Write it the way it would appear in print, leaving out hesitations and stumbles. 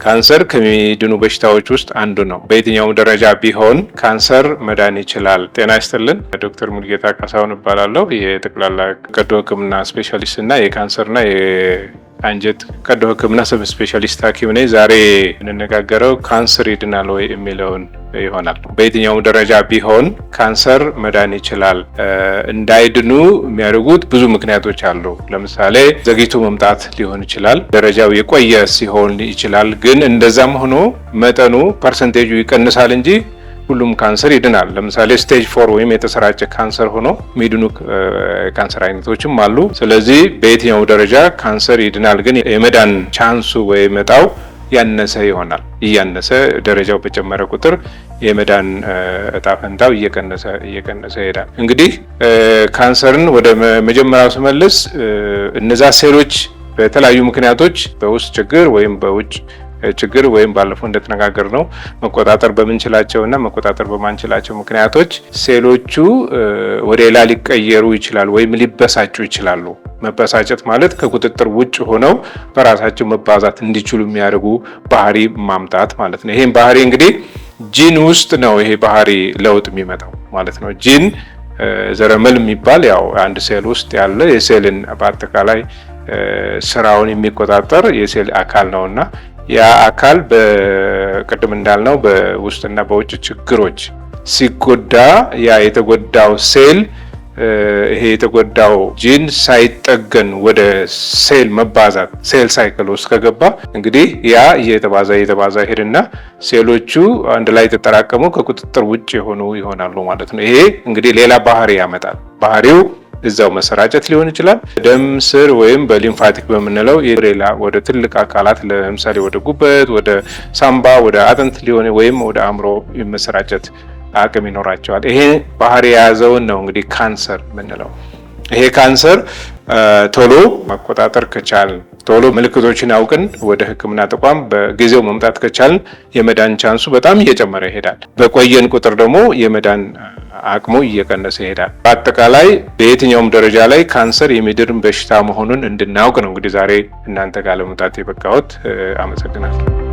ካንሰር ከሚድኑ በሽታዎች ውስጥ አንዱ ነው። በየትኛውም ደረጃ ቢሆን ካንሰር መዳን ይችላል። ጤና ይስጥልን። ዶክተር ሙሉጌታ ካሳሁን እባላለሁ። የጠቅላላ ቀዶ ሕክምና ስፔሻሊስት እና የካንሰርና የአንጀት ቀዶ ሕክምና sub specialist ሐኪም ነኝ። ዛሬ የምንነጋገረው ካንሰር ይድናል ወይ የሚለውን ይሆናል። በየትኛውም ደረጃ ቢሆን ካንሰር መዳን ይችላል። እንዳይድኑ የሚያደርጉት ብዙ ምክንያቶች አሉ። ለምሳሌ ዘግይቶ መምጣት ሊሆን ይችላል። ደረጃው የቆየ ሲሆን ይችላል። ግን እንደዛም ሆኖ መጠኑ percentage ኡ ይቀንሳል እንጂ ሁሉም ካንሰር ይድናል። ለምሳሌ stage 4 ወይም የተሰራጨ ካንሰር ሆኖ የሚድኑ ካንሰር አይነቶችም አሉ። ስለዚህ በየትኛው ደረጃ ካንሰር ይድናል፣ ግን የመዳን chance ኡ ወይም እጣው ያነሰ ይሆናል። እያነሰ ደረጃው በጨመረ ቁጥር የመዳን እጣ ፈንታው እየቀነሰ እየቀነሰ ይሄዳል። እንግዲህ ካንሰርን ወደ መጀመሪያው ስመልስ እነዛ ሴሎች በተለያዩ ምክንያቶች በውስጥ ችግር ወይም በውጭ ችግር ወይም ባለፈው እንደተነጋገርነው መቆጣጠር በምንችላቸው እና መቆጣጠር በማንችላቸው ምክንያቶች ሴሎቹ ወደ ሌላ ሊቀየሩ ይችላሉ ወይም ሊበሳጩ ይችላሉ። መበሳጨት ማለት ከቁጥጥር ውጭ ሆነው በራሳቸው መባዛት እንዲችሉ የሚያደርጉ ባህሪ ማምጣት ማለት ነው። ይሄን ባህሪ እንግዲህ ጂን ውስጥ ነው ይሄ ባህሪ ለውጥ የሚመጣው ማለት ነው። ጂን ዘረመል የሚባል ያው አንድ ሴል ውስጥ ያለ የሴልን በአጠቃላይ ስራውን የሚቆጣጠር የሴል አካል ነውና ያ አካል በቅድም እንዳልነው በውስጥና በውጭ ችግሮች ሲጎዳ ያ የተጎዳው ሴል ይሄ የተጎዳው ጂን ሳይጠገን ወደ ሴል መባዛት cell cycle ውስጥ ከገባ እንግዲህ ያ እየተባዛ እየተባዛ ሄድና ሴሎቹ አንድ ላይ ተጠራቀሙ ከቁጥጥር ውጭ የሆኑ ይሆናሉ ማለት ነው። ይሄ እንግዲህ ሌላ ባህሪ ያመጣል። ባህሪው እዛው መሰራጨት ሊሆን ይችላል። ደም ስር ወይም በ lymphatic በምንለው ሌላ ወደ ትልቅ አካላት ለምሳሌ ወደ ጉበት፣ ወደ ሳምባ፣ ወደ አጥንት ሊሆን ወይም ወደ አእምሮ የመሰራጨት አቅም ይኖራቸዋል። ይሄ ባህሪ የያዘውን ነው እንግዲህ ካንሰር የምንለው። ይሄ ካንሰር ቶሎ መቆጣጠር ከቻልን፣ ቶሎ ምልክቶችን አውቅን ወደ ሕክምና ተቋም በጊዜው መምጣት ከቻልን የመዳን chance ኡ በጣም እየጨመረ ይሄዳል። በቆየን ቁጥር ደግሞ የመዳን አቅሙ እየቀነሰ ይሄዳል። በአጠቃላይ በየትኛውም ደረጃ ላይ ካንሰር የሚድን በሽታ መሆኑን እንድናውቅ ነው እንግዲህ ዛሬ እናንተ ጋር ለመምጣት የበቃሁት። አመሰግናለሁ።